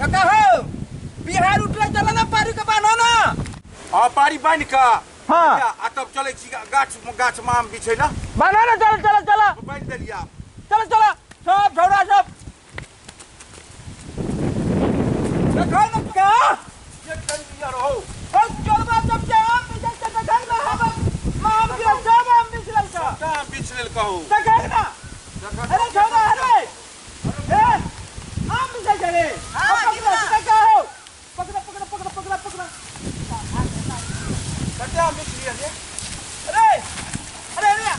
काका हो बिहार उठले चल ना पारी के बान्हो ना। हां पारी बान्हि के। हां आ तब चलै छी गाछ गाछ मे आम बिछै ला। बान्हो ना, चल चल चल बान्हि देलियै। चल चल सब छौड़ा सब देखो ना का ये कंदिया रहो। ओ चोरबा सब जे आम बिछै छै देखै ना, हम आम के सब आम बिछलल छ। सबटा आम बिछ लेल कहू। देखै ना। अरे छौड़ा अरे ए आम बिछै छै रे। हां पकड़ हो, पकड़ पकड़ पकड़ पकड़ पकड़। कते आम बिछलियै रे? अरे अरे अरे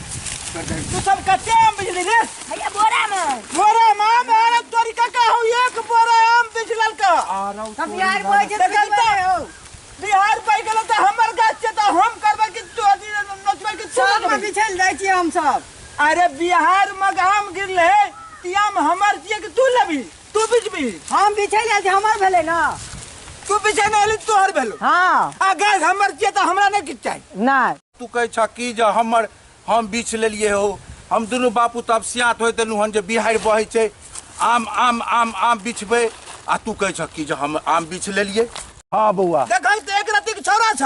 तू सब कते आम बिछली रे? भैया बोरा में। बोरा में आम? अरे तोरी काका हो एक बोरा आम बिछलल का। हम बिहार बोए जे हो बिहार पै गेल त हमर गाछ छै त हम करबै कि तू नचबै कि सब में बिछल जाइ छी हम सब। अरे बिहार में आम गिरले ती आम हमर छियै कि तू लेबी? तू बिछबी? हम बिछल जाइ छी, हमर भेलै ना। तू बिछै न होली तोहर भेलो। हां आ गाछ हमर छियै त हमरा नै किछ चाही। नै तू कहै छ कि जे हमर हम बिछ लेलियै हो, हम दुनू बापू तब सियात होइत एलहुँ हन जे बिहार बहै छै आम आम आम आम बिछबै, आ तू कहै छ कि जे हम आम बिछ लेलियै। हाँ बौआ देखै त एक रत्ती के छौड़ा छ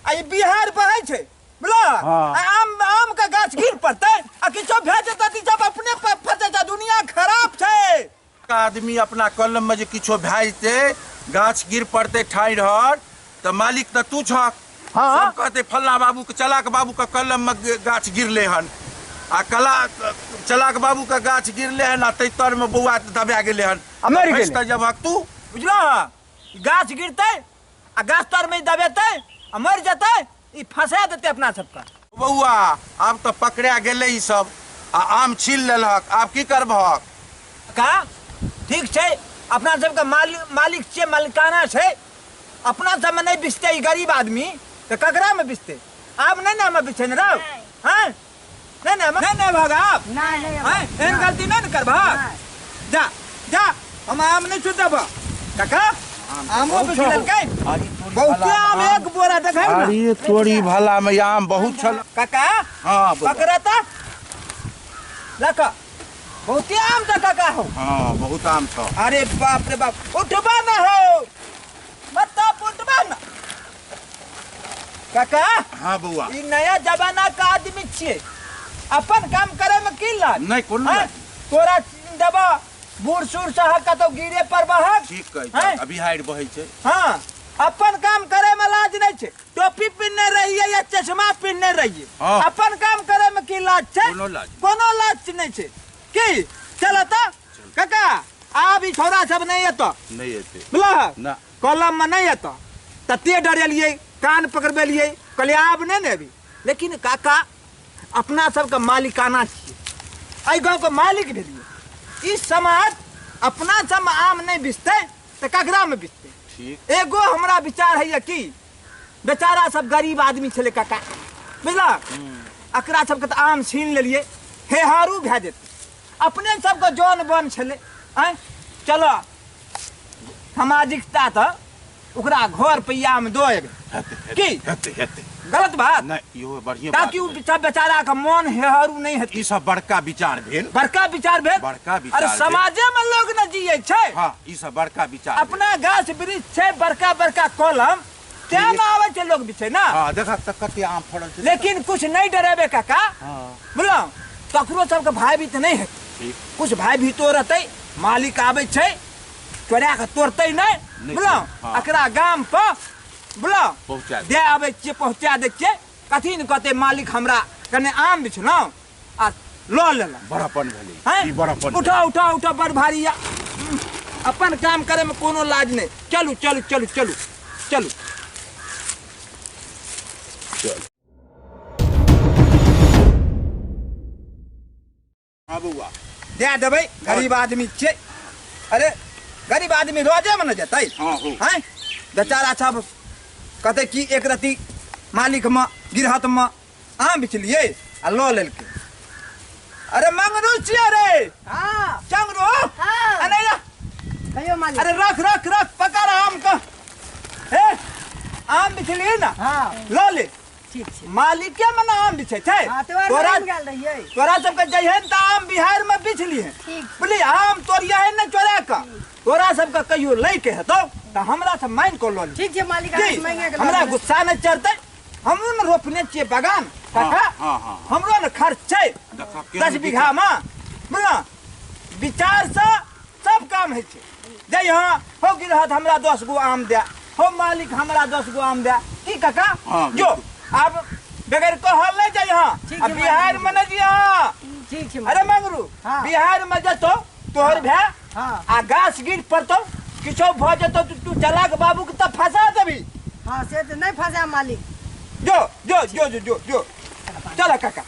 आ ई बिहार बहै छै बुझला। हाँ। आ आम आम के गाछ गिर पड़तै आ किछो भए जेतै त सब अपने फंसै छै। दुनिया खराब छै। आदमी अपना कलम में जे किछो भए जेतै, गाछ गिर पड़तै ठाढ़ि हर, तऽ मालिक तऽ तू छक। हाँ। सब कहतै फल्ला बाबू के चलाक बाबू के कलम में गाछ गिरले हन, आ कला चलाक बाबू के गाछ गिरले हन आ तै तर में बौआ दबा गेलै हन। आ मरि गेलै। तऽ जबहक तू बुझलह, गाछ गिरतै आ गाछ तर में दबेतै आ मरि जेतै, ई फंसा देतै अपना सबके। बौआ आब तऽ पकड़ा गेलै ई सब आ आम छीन लेलहक, आब की करबहक? का ठीक छै, अपना सबके मालिक छियै, मालिकाना छै। अपना सबमे नहि बिछतै ई गरीब आदमी तऽ ककरामे बिछतै? आब नहि ने हमे बिछै ने रौ। हैं नहि ने नहि ने भाग आब। नै नै हैं एहन गलती नहि ने करबहक। जा जा हम आम नहि छू देबह काका। आमो बिछ लेलकै बहुते आम, एक बोरा देखै ना। अरे तोरी भला में आम बहुत छल काका। हां पकड़ा त लक बहुते आम त काका हो। हां बहुत आम छ। अरे बाप रे बाप, उठबा ना हो मत उठबा ना काका। हां बौआ ई नया जमाना का आदमी छियै, अपन काम करे में की लाज? नहीं कोनो लाज। तोरा देबा बूढ़ सूढ़ सह कतौ गिरे पर बहक। ठीक कहै छ, अभी हाइट बहै छै। हां अपन काम करे में लाज नहीं छै। टोपी पिन्हने रहिए या चश्मा पिन्हने रहिए, अपन काम करे में की लाज छै? कोनो लाज, कोनो लाज नहीं छै। की चल त काका आब ई छौड़ा सब नहीं एतौ। नहीं एतै बुझलह ना, कलम में नहीं एतौ। तते डरेलियै, कान पकड़बेलियै, कहलियै आब नहीं ने अभी। लेकिन काका अपना सबके मालिकाना छियै, एहि गाँवके मालिक भेलियै। ई समाज अपना सब में आम नहीं बिछतै तऽ ककरा में बिछतै? ठीक। एगो हमरा विचार है कि बेचारा सब गरीब आदमी छलै काका बुझलह, एकरा सबके तऽ आम छीन लेलियै, हेहारू भए जेतै। अपने सबके जन बन छलै। आँय चल सामाजिकता तऽ ओकरा घर पे आम दऽ एबै की हेतै? गलत बात नहीं, इहो बढ़िया ताकि उ बेचारा के मन हेहरू नहीं हेतै। ई सब बड़का विचार भेल, बड़का विचार भेल, बड़का विचार। अरे समाजे में लोग न जियै छै। हां ई सब बड़का विचार। अपना गाछ वृक्ष छै, बड़का बड़का कलम तें ना आबै छै लोग बिछै ना। हां देखा त कते आम फड़ल छै। लेकिन कुछ नहीं डरेबे काका। हां बुझलौ, ककरो सबके भाई भी त नहीं हेतै। कुछ भाई भी तो रहतै, मालिक आबै छै चोरा के तोड़तै नहीं बुझलौ। एकरा गाम पर बुझलौ पहुंचा दे आबै छियै, पहुंचा दै छियै। कथी न कहतै मालिक हमरा कने आम बिछलौ आ लऽ लेलहुँ। बड़ापन भेलै ई, बड़ापन। उठा उठा उठा, बड़ भारी या। अपन काम करे में कोनो लाज नहीं। चलू चलू चलू चलू चलू चल। हाँ बौआ दे देबै, गरीब आदमी छियै। अरे गरीब आदमी रोजे में न जेतै। हाँ हो। हैं बेचारा सब कहतै कि एक रत्ती मालिक में गिरहत में आम बिछलियै आ लऽ लेलकै। अरे मंगरू छियै रे। हां चंगरू। हां अरे कहियो मालिक। अरे रख रख रख, पकड़ आम का। हे आम बिछलियै ना? हां लऽ ले। ठीक छै। मालिके में ना आम बिछै छै। तोरा तोरा सबके जइहन त आम बिहार में बिछलिहे। ठीक बुझली, आम तोड़ियहन ने चोरा के, तोरा सबके कहियो लै के हेतौ तऽ हमरा से मानि कऽ लऽ ली। ठीक छै मालिक, की? मांगे के हमरा गुस्सा नहि चढ़तै। हमरो ने रोपने छियै बगान काका। हाँ, हाँ, हमरो ने खर्च छै देखऽ केहन 10 बीघा मे, बुझलऽ? विचार से सब काम होइ छै। जे यहाँ हो गिरहत हमरा 10 गो आम दे, हो मालिक हमरा 10 गो आम दे, की काका? हाँ, जो आब बगैर कहल नहीं जाइ यहाँ। ठीक आ छै, बिहार मालिक। में नहीं यहाँ। ठीक छै। अरे मंगरू, हाँ। बिहार में जतो तोहर भै हाँ। आ गाछ गिर पड़तो, किछो भऽ जेतो तऽ तू चलाक बाबू के तऽ फंसा देबी। हाँ से तऽ नहीं फंसा मालिक। जो जो जो जो जो जो चल काका।